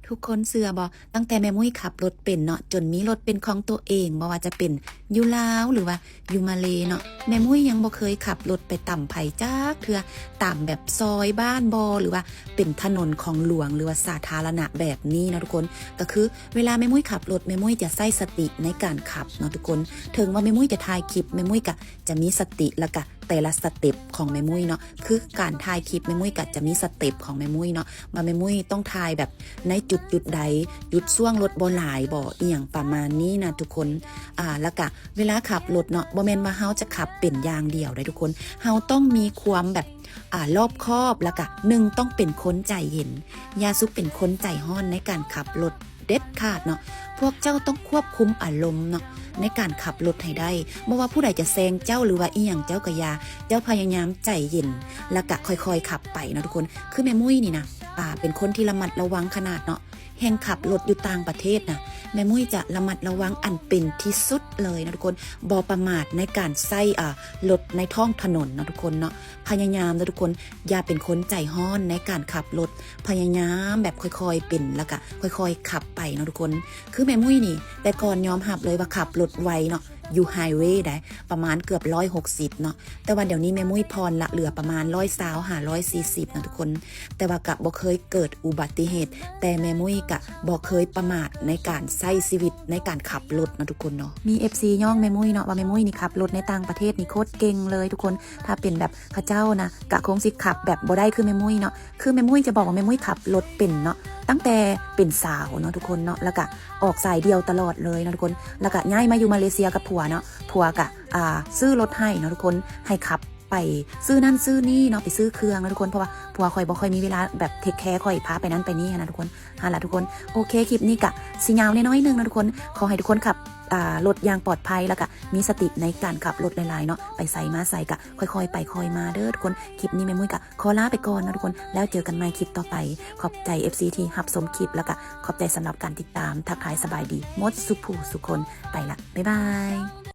ທຸກຄົນເຊື່ອບໍ່? ຕັ້ງແຕ່ແມ່ມຸ້ຍຂັບລົດເປັນເນາະ ຈົນມີລົດເປັນຂອງຕົວເອງ ບໍ່ວ່າຈະເປັນຢູ່ລາວ ຫຼືວ່າຢູ່ມາເລເນາະ, ແມ່ມຸ້ຍຍັງບໍ່ເຄີຍຂັບລົດໄປຕຳໃຜຈັກເທື່ອ ຕາມແບບຊອຍບ້ານບໍ ຫຼືວ່າເປັນຖະໜົນຂອງຫຼວງ ຫຼືວ່າສາທາລະນະແບບນີ້ເນາະທຸກຄົນ. ກໍຄືເວລາແມ່ມຸ້ຍຂັບລົດ ແມ່ມຸ້ຍຈະໃຊ້ສະຕິໃນການຂັບເນາະທຸກຄົນ. ເຖິງວ່າແມ່ມຸ້ຍຈະຖ່າຍຄລິບ ແມ່ມຸ້ຍກໍຈະມີສະຕິ ແລ້ວກໍ ແຕ່ລະສະເຕັບຂອງແມ່ມຸ້ຍເນາະ, ຄືການຖ່າຍຄລິບແມ່ມຸ້ຍກໍຈະມີສະເຕັບຂອງແມ່ມຸ້ຍເນາະ ວ່າແມ່ມຸ້ຍຕ້ອງຖ່າຍແບບໃນຈຸດ ຈຸດໃດ ຢຸດຊ່ວງລົດບໍ່ຫຼາຍບໍ ອີ່ຫຍັງປະມານນີ້ນະທຸກຄົນ. ອ່າ ແລ້ວກະເວລາຂັບລົດເນາະ ບໍ່ແມ່ນວ່າເຮົາຈະຂັບເປັນຢ່າງດຽວໄດ໋ທຸກຄົນ, ເຮົາຕ້ອງມີຄວາມແບບ ອ່າ ລອບຄອບ ແລ້ວກະ ໜຶ່ງ ຕ້ອງເປັນຄົນໃຈເຢັນ, ຢ່າສຸເປັນຄົນໃຈຮ້ອນໃນການຂັບລົດ ເດັດຂາດເນາະ. ພວກເຈົ້າຕ້ອງຄວບຄຸມອາລົມເນາະ ໃນການຂັບລົດໃຫ້ໄດ້. ບໍ່ວ່າຜູ້ໃດຈະແຊງເຈົ້າ ຫຼືວ່າອີ່ຫຍັງເຈົ້າກໍຢ່າ, ເຈົ້າພະຍາຍາມໃຈເຢັນ ແລ້ວກະຄ່ອຍໆຂັບໄປເນາະທຸກຄົນ. ຄືແມ່ມຸ້ຍນີ້ນະ ອ່າ ເປັນຄົນທີ່ລະມັດລະວັງຂະໜາດເນາະ, ແຮ່ງຂັບລົດຢູ່ຕ່າງປະເທດນະ ແມ່ມຸ້ຍຈະລະມັດລະວັງອັນເປັນທີ່ສຸດເລີຍເນາະທຸກຄົນ. ບໍ່ປະໝາດໃນການໃຊ້ ອ່າ ລົດໃນທ້ອງຖະໜົນເນາະທຸກຄົນເນາະ. ພະຍາຍາມເດີທຸກຄົນ ຢ່າເປັນຄົນໃຈຮ້ອນໃນການຂັບລົດ, ພະຍາຍາມແບບຄ່ອຍໆເປັນ ແລ້ວກະຄ່ອຍໆຂັບໄປເນາະທຸກຄົນ. ຄືແມ່ມຸ້ຍນີ້ ແຕ່ກ່ອນຍອມຮັບເລີຍວ່າຂັບລົດໄວເນາະ ຢູ່ໄຮເວໄດ໋ ປະມານເກືອບຮ້ອຍຫົກສິບເນາະ, ແຕ່ວ່າດຽວນີ້ແມ່ມຸ້ຍຜ່ອນລະເຫຼືອປະມານຮ້ອຍຊາວຫາຮ້ອຍສີ່ສິບເນາະທຸກຄົນ. ແຕ່ວ່າກະບໍ່ເຄີຍເກີດອຸບັດຕິເຫດ, ແຕ່ແມ່ມຸ້ຍກະບໍ່ເຄີຍປະໝາດໃນການໃຊ້ຊີວິດໃນການຂັບລົດເນາະທຸກຄົນເນາະ. ມີເອັຟຊີຍ້ອງແມ່ມຸ້ຍເນາະ ວ່າແມ່ມຸ້ຍນີ້ຂັບລົດໃນຕ່າງປະເທດນີ້ໂຄດເກັ່ງເລີຍທຸກຄົນ. ຖ້າເປັນແບບເຂົາເຈົ້ານະ ກະຄົງຊິຂັບແບບບໍ່ໄດ້ຄືແມ່ມຸ້ຍເນາະ. ຄືແມ່ມຸ້ຍຈະບອກວ່າແມ່ມຸ້ຍຂັບລົດເປັນເນາະ ຕັ້ງແຕ່ເປັນສາວເນາະທຸກຄົນເນາະ, ແລ້ວກະອອກສາຍດຽວຕະຫຼອດເລີຍເນາະທຸກຄົນ. ແລ້ວກະຍ້າຍມາຢູ່ມາເລເຊຍກັບຜົວເນາະ, ຜົວກະ ອ່າ ຊື້ລົດໃຫ້ເນາະທຸກຄົນ ໃຫ້ຂັບໄປຊື້ນັ້ນຊື້ນີ້ເນາະ ໄປຊື້ເຄື່ອງເນາະທຸກຄົນ. ເພາະວ່າຜົວຂ້ອຍບໍ່ຄ່ອຍມີເວລາແບບເທກແຄຂ້ອຍ ພາໄປນັ້ນໄປນີ້ຫັ້ນນະທຸກຄົນ. ຫັ້ນລະທຸກຄົນ. ໂອເຄ ຄລິບນີ້ກະຊິຍາວແດ່ໜ້ອຍໜຶ່ງເນາະທຸກຄົນ. ຂໍໃຫ້ທຸກຄົນຂັບ ອ່າ ລົດຢ່າງປອດໄພ ແລ້ວກະມີສະຕິໃນການຂັບລົດຫຼາຍໆເນາະ, ໄປໃສມາໃສກະຄ່ອຍໆໄປຄ່ອຍມາເດີທຸກຄົນ. ຄລິບນີ້ແມ່ມຸ້ຍກະຂໍລາໄປກ່ອນເນາະທຸກຄົນ, ແລ້ວເຈີກັນໃໝ່ຄລິບຕໍ່ໄປ. ຂອບໃຈເອັຟຊີທີ່ຮັບຊົມຄລິບ ແລ້ວກະຂອບໃຈສຳລັບການຕິດຕາມ. ທັກທາຍສະບາຍດີໝົດສູ່ຜູ້ສູ່ຄົນ. ໄປລະ ບາຍບາຍ.